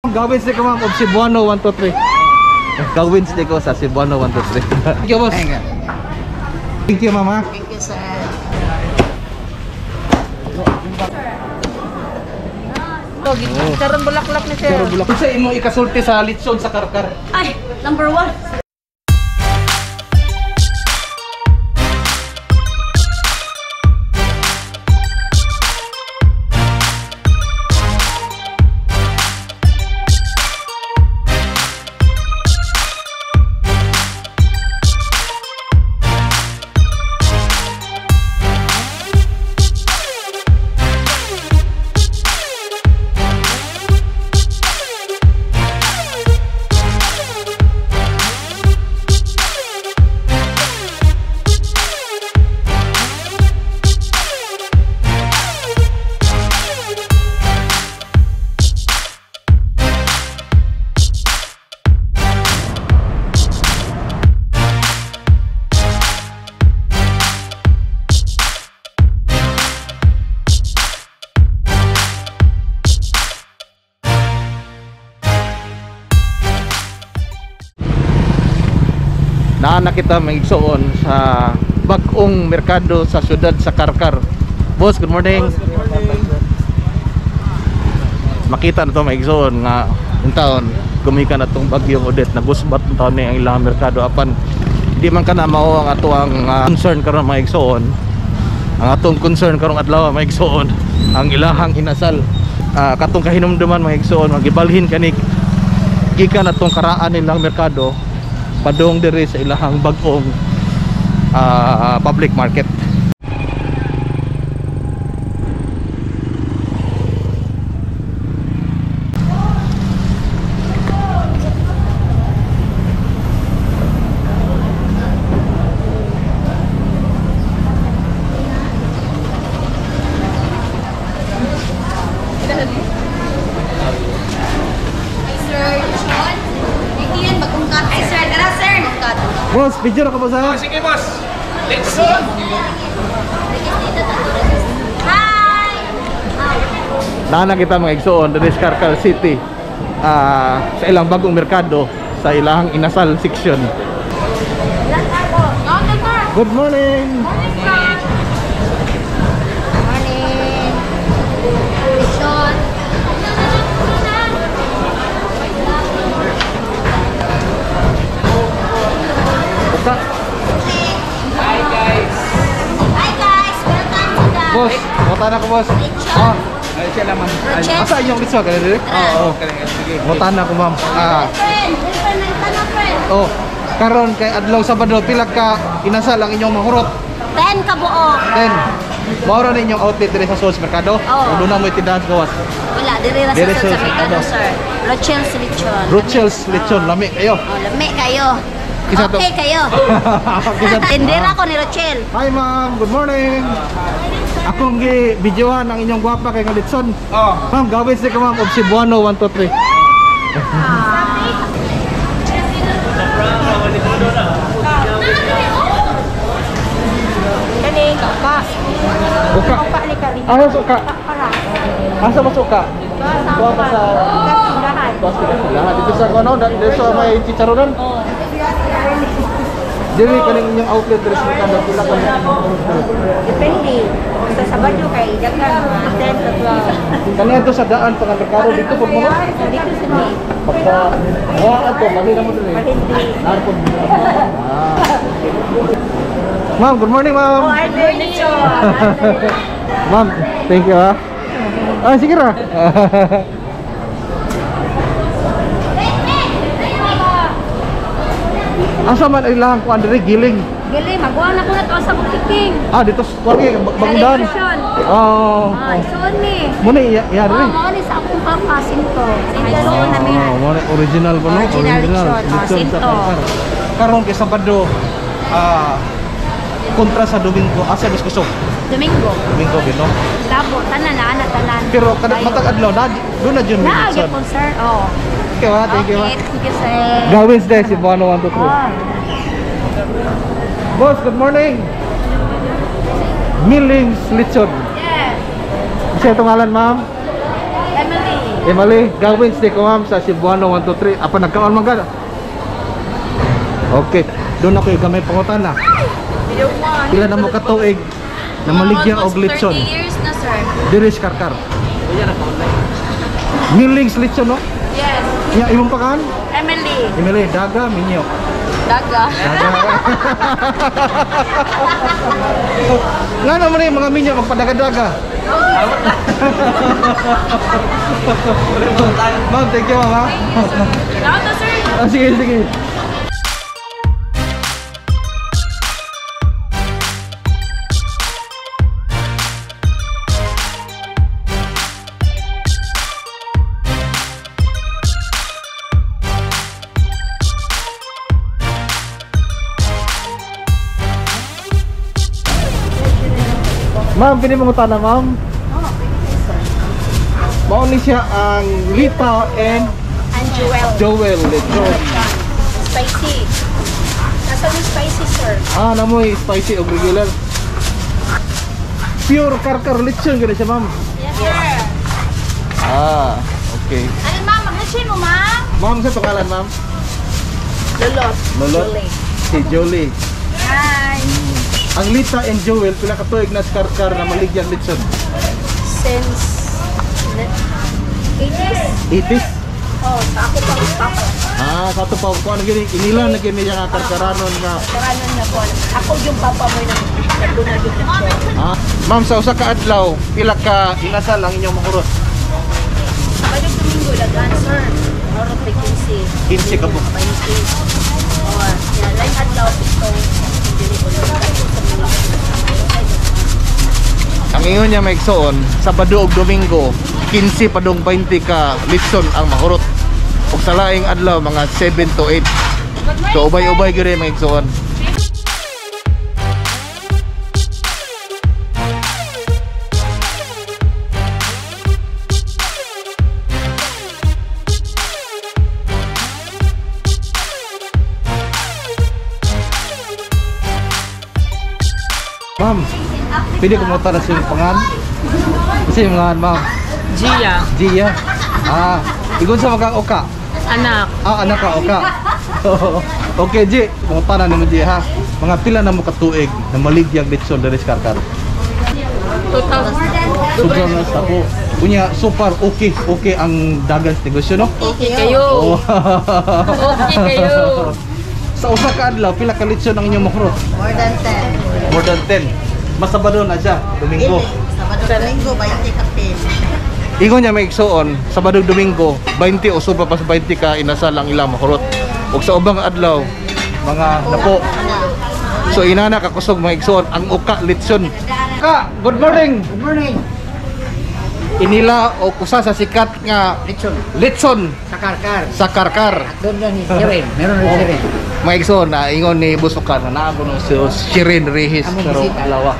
Gawins di ko, ma'am, of Cebuano 123. Gawins di ko sa Cebuano 123. Thank you, boss. Thank you, mama. Thank you, sir. Karon bulaklak ni sir. Pero bulak. Unsa imo ikasulti sa litson sa Carcar? Ay, number one. Naa na kita maigsoon sa bag-ong merkado sa syudad sa Carcar. Boss, good morning. Makita na to, maigsoon, nga yung taon gumikan na tong bagyong Odette, nagusbat ang taon ni ang ilang merkado, apan di man kana mao ang ato ang concern karon, maigsoon. Ang atong concern karong adlaw, maigsoon, ang ilahang inasal. Katong kahinumduman, maigsoon, magibalhin kani gikan atong karaan nilang merkado padung diri sa ilahang bag-ong public market. Hi, sir. Lechon. Ikiyan, bagong cut. Hi, sir. Tara, sir. Bagong cut. Boss, picture ka ba sa? Sige, boss. Litson! Hi! Naa kita, mga igsoon, diri sa Carcar City, sa ilang bagong merkado sa ilang inasal section. Good morning. Morning. Lechon. Uka. Hi, guys. Hi, guys. Welcome to the Boss, mota na ko, boss. Lechon. Ah, Ay, siya naman. Rochelle. asa inyong litson kani diri? Oo, sige. Mota na ko, ma'am. Friend. Friend, nagtanong, friend. Oh, karon kay adlaw Sabado, pila ka inasal ang inyong mahurot? 10 kabuok. 10. Mao ra ninyong outlet diri sa Sols Mercado? Oo. O doon na mo tindahan sa gawas? Wala, diri ra Diri sa sa sa Mercado, Mercado. sir. Rochel's Lechon. Rochel's Lechon, lami kayo. Oh, lami kayo. Isa to. Okay kayo. Kisa to. Tindera ko ni Rochelle. Hi ma'am, good morning. Akong gi videohan ang inyong gwapa kay nga litson. Oh. Ma'am, gawin si ka, ma'am, og Cebuano 123. Kani ka. Uka. Uka ni kali. Asa sa uka? Para. Asa ba sa uka? Kuha pa sa Kasindahan. Kuha sa kasindahan. Dito sa ano, dito sa may chicharonan. Dili kaning inyong outlet diri sa Mercado, pila ka Depende. Sa Sabado kay daghan mga 10 to 12. Kani to sa daan pa nga merkado dito pud mo. Dito sa ni. Pagka wa ato kami na mo diri. Palindi. Narpod. Ah. Ma'am, good morning, ma'am. Oh, Arthur Lechon. Ma'am, thank you ah. Ah, sige ra. Asa man ilang kuan diri giling? Gili, magawa na ko na to sa Buktiking. Ah, dito sa kuan kay Bangundan. Lechon. Oh. Ah, isuon ni. Mo na iya iya Oh, diri. mao ni sa akong papa, Sinto. Isuon na mi. Oh, mo na original pa no? Original lechon. Ah, Lechon sa Sinto. Carcar. Karon kay Sabado, kontra sa Domingo, asa mas kusog? Domingo. Domingo gino. Labo, tanan na, ana, tanan. Pero kada Ayo. matag adlaw na doon na jud may Naa, lechon. gyapon, sir. Oh. Okay, wa, thank you. Okay, Wa. thank you, sir. Gawins day si Bono 1 2 3. Oh. Boss, good morning. Millings Lechon. Yes. Isa itong ngalan, ma'am? Emily. Emily, gawin si ko ma'am sa Cebuano 123. Apa nagkaon man ka? Okay, doon ako yung gamay pangutana. Pila na mo katuig na maligya og litson. 30 years na, sir. Diri sa Karkar. Milings litson no? Yes. Ya imong pakan? Emily. Emily, daga minyo. Daga. Daga. Nga naman yung mga minyo magpadaga-daga. Ma'am, thank you, ma'am. Salamat na, sir. Ah, sige, sige. Ma'am, pili mo na, ma'am. Mao ni siya ang Lita and And Jewel. Joel Lechon. Spicy. Nasa yung spicy, sir? Ah, namoy spicy og regular. Pure Karkar lechon gani siya, ma'am. Yes, sir. Ah, okay. Ano, ma'am? Mag-lechon mo, ma'am? Ma'am, sa pangalan, ma'am? Lulot. Lulot. Julie. Si Jolie. Hi. Ang Lita and Joel pila ka tuig na sa Karkar na maligyang lechon? Since 80s? 80s? Oh, sa ako pa papa. Ah, sa ato pa ko ano gini inila na gini nga karkaranon nga. Karanon na po. Ako yung papa mo yung nagbunag yung lechon. Ah, ma'am, sa usa ka adlaw, pila ka inasal ang inyong mahurot? Sabado Domingo, dagan, sir. Orot may 15. 15 ka po. 20. Oh, yeah, like adlaw ito. Dili ko lang. Ang ingon niya may igsoon, Sabado ug Domingo, 15 padung 20 ka litson ang mahurot. Ug sa laing adlaw mga 7 to 8. So ubay-ubay gyud mga igsoon. Ma'am, pwede ko muna na sa iyong pangan? Kasi yung mga ma'am. Gia, Gia. Ah, igon sa mga oka. anak, Ah, anak ka, oka. Okay, G. Kumusta na naman, G, ha? Mga pila na mo katuig na maligyag litson diri sa Karkar. 2,000. Sobrang na sa ako. Unya, so far, okay. Okay ang dagan sa negosyo, no? Okay kayo. Oh. Okay kayo. Sa usa ka adlaw, pila ka litson ang inyong makurot? More than 10. More than 10. Mas Sabado na siya, Domingo. Sabado Domingo, 20 kapil. Ingon niya may igsuon, Sabado Domingo, 20 o sobra pa sa 20 ka inasal ang ilang makurot. Ug sa ubang adlaw, mga napo. So inana kakusog mga igsuon ang uka litson. Ka, good morning. Good morning. Inila o usa sa sikat nga Lechon. litson Sa Karkar. sa Karkar. At doon lang ni Siren. Meron rin Siren. Mga igsuon na ingon ni Busukan na naa kuno si Shirin Rihis Among pero bisita. alawa.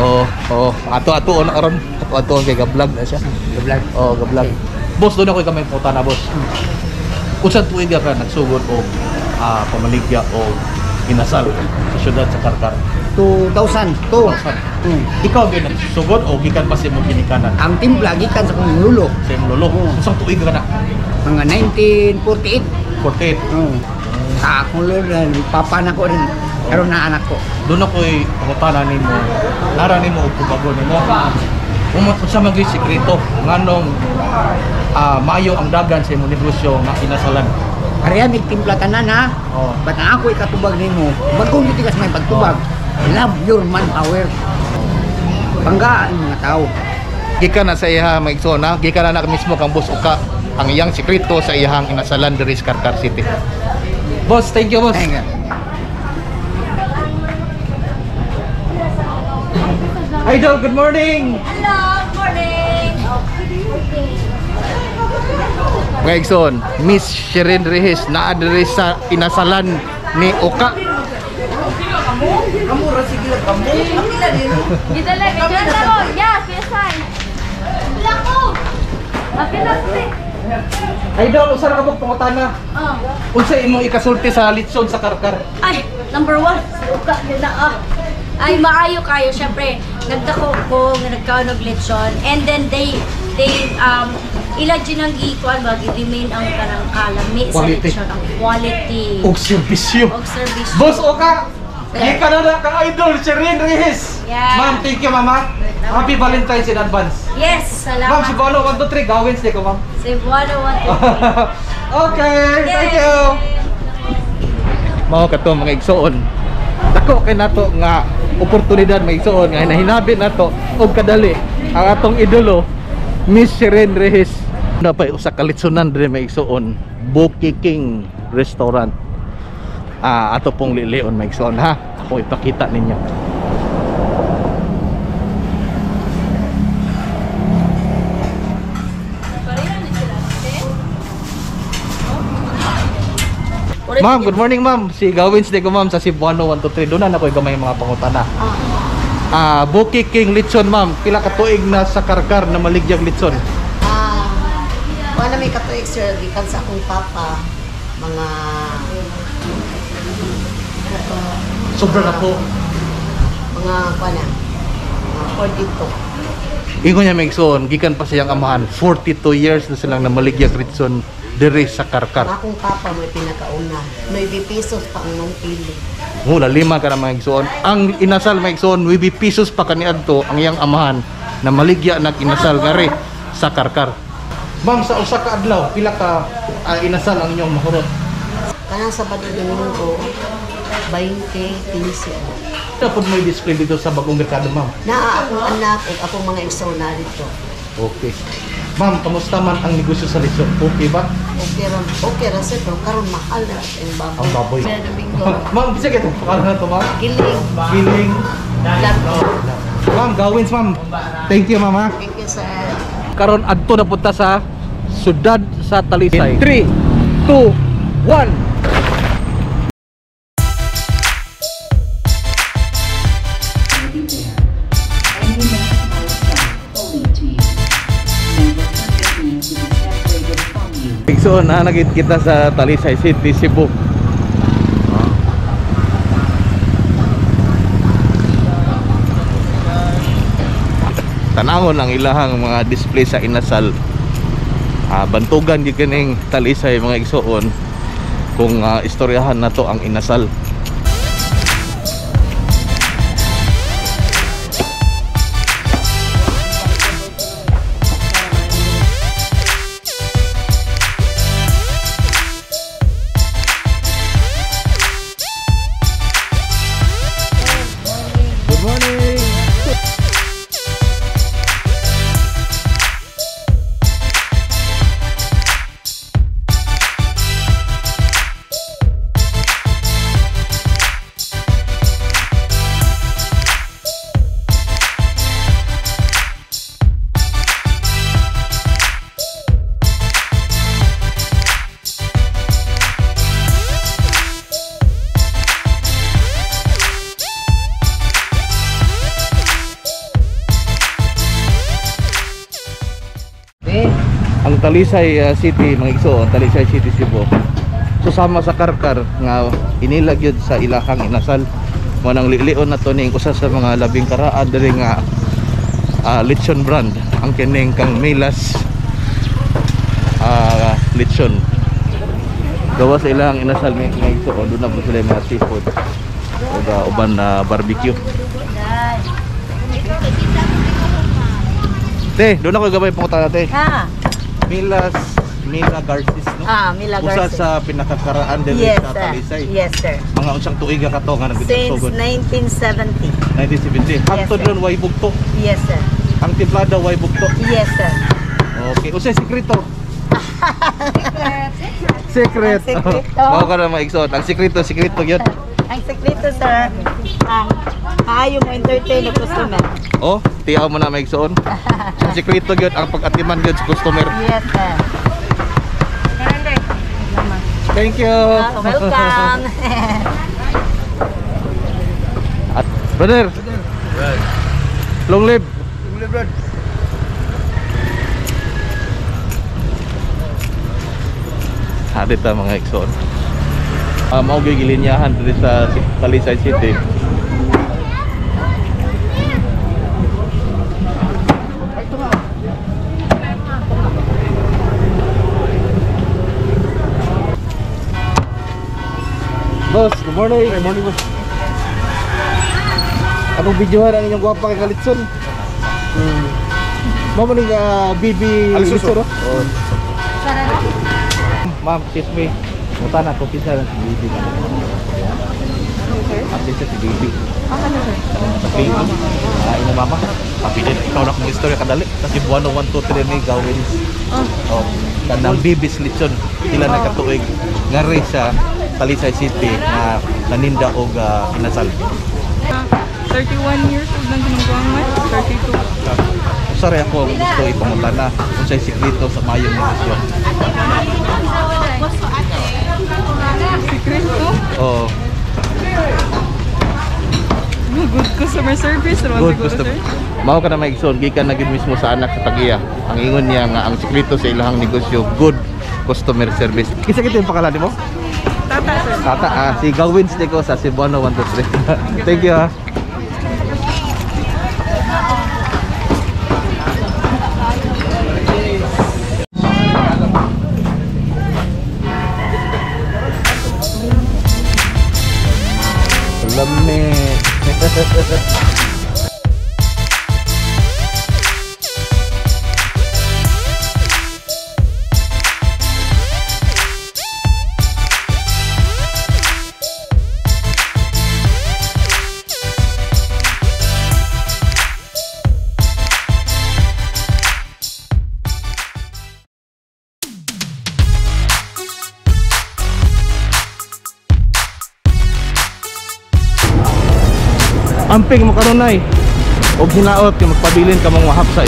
Oh, oh, ato-ato na karon. Ato-ato kay ga-vlog na siya. Vlog. Oh, ga-vlog. Boss, doon ako kamay puta na, boss. Usa tuig ka nagsugod og pamaligya o inasal sa syudad sa Karkar. 2002. Ikaw gyud nagsugod o gikan pa sa imong ginikanan? Ang timpla gikan sa kong lulo. Sa imong lolo. Usang tuig ka na? Mga 1948. 48. Sa akong lolo, papa na ko rin. Karon na anak ko. Doon ako'y pangutana nimo. Nara nimo og tubago nimo. Kung unsa man gyud sikreto nganong maayo ang dagan sa imong negosyo nga inasalan. Pareha mig timpla tanan ha. Oh. But ang ako ikatubag nimo, bagong gitigas may pagtubag. Love your manpower. Panggaan mga tao. Gikan na sa iya maigsoon ha. Gikan na na mismo kang boss Uka ang iyang sikreto sa iyang inasalan diri sa Carcar City. Boss, thank you boss. Thank you. Idol, good morning. Hello, good morning. Mga igsoon, Miss Shirin Reyes naa diri sa inasalan ni Uka. Gidala, gidala ko. Yeah, PSI. Lako. Apila ko. Idol, usa ra ka pangutana. Oh. Unsa imong ikasulti sa litson sa Karkar? Ay, number one. Uka yun na ah. Ay, maayo kayo. Siyempre, nagdako ko, nga nagkaon og lechon. And then they Ila jud ang gikuan ba gi-remain ang kanang kalami sa Quality. lechon, ang quality Og serbisyo. og serbisyo. Boss Oka, gikan na na kang idol, Sherin Reyes. Yeah. Ma'am, thank you, mama. Happy Valentine's in advance. Yes, Ma'am, salamat. si Bono, 1, 2, 3, gawins ko, ma'am. Cebuano 1 2 3. Okay, thank you. Mao kato mga igsoon. Dako kay nato nga oportunidad mga igsoon nga hinahinabi nato og kadali ang atong idolo Miss Sheren Reyes. Napay usa ka litsunan diri mga igsoon, Buki King Restaurant. Ah, ato pong lilion mga igsoon ha. Ako ipakita ninyo. Ma'am, good morning ma'am. Si Gawins de ko ma'am sa Cebuano 123. Doon na ako'y gamay mga pangutana. Ah, Buki King Litson ma'am. Pila ka tuig na sa Karkar na maligyag litson? Ah, wala may katuig sir gikan sa akong papa mga Sobra na po. mga kuan na mga 42. Ingon niya Megson, gikan pa siyang amahan, 42 years na silang namaligyag litson diri sa Ang Karkar. akong papa may pinakauna. 9 pesos pa ang nung pili. Mula lima ka na mga igsoon. Ang inasal mga igsoon, 9 pesos pa kaniadto ang iyang amahan na maligya nag inasal ngari sa Karkar. Ma'am, sa usa ka adlaw, pila ka inasal ang inyong mahurot? Kanang Sabado Domingo 20 15. Dapat may display dito sa bagong merkado, ma'am. Naa akong anak ug akong mga igsoon na dito. Okay. Ma'am, kamusta man ang negosyo sa Luzon? Okay ba? Okay ra sir, pero karon mahal na ang baboy. Ang baboy. Sabado Domingo. Ma'am, bisa kita pangalan na to, ma'am? Giling. Giling. Love. Ma'am, gawins, ma'am. Thank you, ma'am. ha? Thank you sir. Karon adto na punta sa siyudad sa Talisay. 3 2 1. So, na nagit kita sa Talisay City, Cebu. Tanawon ang ilahang mga display sa inasal. Bantugan gyud kining Talisay mga igsoon kung istoryahan nato ang inasal. Good morning. Ang Talisay City mga igsoon, Talisay City Cebu. Susama sa Karkar nga inilag yun sa ilahang inasal. Manang lilion na to ning usa sa mga labing karaan diri nga lechon brand ang kining kang Milas lechon. Gawa sa ilang inasal mga igsoon, doon na po sila yung mga seafood o uban na barbecue. Te, doon ako gabay punta te. Ha? Milas Mila Garcis no? Ah, Mila Usa Garcis. sa pinakakaraan diri Yes, sa sir. Talisay. Yes, sir. Mga unsang tuig ka to nga Since nagsugod? 1970. 1970. Hangtod sir. ron way bugto. Yes, sir. Ang timplada way bugto. Yes, sir. Okay, unsay sekreto? Secret. Ang sekreto. Mao ka na mga igsoon. Ang sekreto, sekreto gyud. Ang sekreto, sir, ang kaayo mo entertain ang customer. Oh, tiyaw mo na mga igsoon. Ang sekreto gyud ang pag-atiman gyud sa customer. Yes, sir. Thank you. Welcome. At brother. Long live. Long live, brad. Hari ta mga igsoon. Mao gyud gilinyahan diri sa Talisay City. Boss, good morning. Good morning, boss. Anong videohan ang inyong gwapa kay Kalitson? Mamo ni BB Alisuso. Litson, no? Oh. Ma'am, excuse me. Muta na ko kinsa lang si BB. Update sa si BB. Sa BB. Ah, ina mama. Pabilin ikaw na akong istorya kadali. Sa Cebuano 1 2 3 ni gawin. Oh, kanang BB's Litson sila nagkatuig ngari sa Talisay City na naninda og inasal. 31 years old lang tinungguan man. 32. Sorry ako ang gusto ipangutana kung sa'y sikreto sa mayong negosyo. Sikreto. Oh, Good customer service. Naman good siguro, gusto. sir. Mao ka na maigsoon gikan na gid mismo sa anak sa tagiya. Ang ingon niya nga ang sikreto sa ilahang negosyo good customer service. Kinsa kita yung pangalan nimo? Tata, sir. Tata, si Gawins ko sa Cebuano 123. Thank you ah. Lami. Amping mo karon nay. Og hinaot kay magpabilin ka mong mahapsay.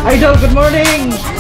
Idol, good morning!